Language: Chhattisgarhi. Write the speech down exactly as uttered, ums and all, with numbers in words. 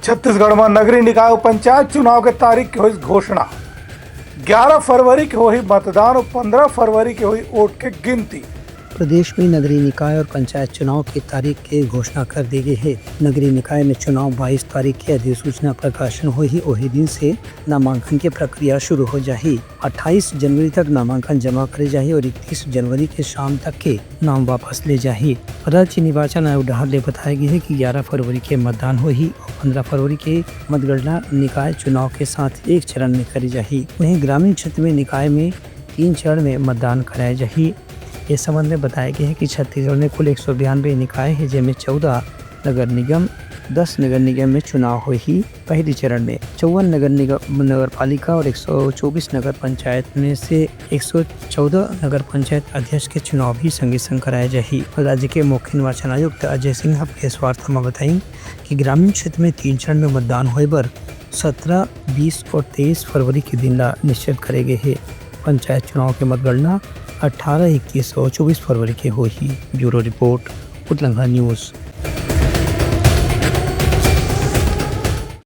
छत्तीसगढ़ म नगरीय निकाय अउ पंचायत चुनाव के तारीख के होइस घोषणा। ग्यारा फरवरी के होही मतदान अउ पंद्रह फरवरी के होही वोट के गिनती। प्रदेश में नगरीय निकाय और पंचायत चुनाव की तारीख के घोषणा कर दी गई है। नगरीय निकाय में चुनाव बाईस तारीख के अधिसूचना प्रकाशन होही, वही दिन से नामांकन की प्रक्रिया शुरू हो जाही। अट्ठाईस जनवरी तक नामांकन जमा करे जाही और इकतीस जनवरी के शाम तक के नाम वापस ले जाही। राज्य निर्वाचन आयोग डहार ले बताया गया है कि ग्यारा फरवरी के मतदान होही और पंद्रह फरवरी के मतगणना निकाय चुनाव के साथ एक चरण में करी जाही। वहीं ग्रामीण क्षेत्र में निकाय में तीन चरण में मतदान कराया जाही। इस संबंध में बताया गया है कि छत्तीसगढ़ में कुल एक सौ बयानवे निकाय है, जेमे चौदह नगर निगम, दस नगर निगम में चुनाव होही। पहली चरण में चौवन नगर निगम, नगर पालिका और एक सौ चौबीस नगर पंचायत में से एक सौ चौदह नगर पंचायत अध्यक्ष के चुनाव भी संगे संग कराया जाही। राज्य के मुख्य निर्वाचन आयुक्त अजय सिंह के स्वार्थ में बताइन कि ग्रामीण क्षेत्र में तीन चरण में मतदान होए बर सत्रह, बीस और तेईस फरवरी के दिन ला निश्चित करे गए हे। पंचायत चुनाव के मतगणना अट्ठारह, इक्कीस और चौबीस फरवरी के होही। Bureau report, Utlangha news.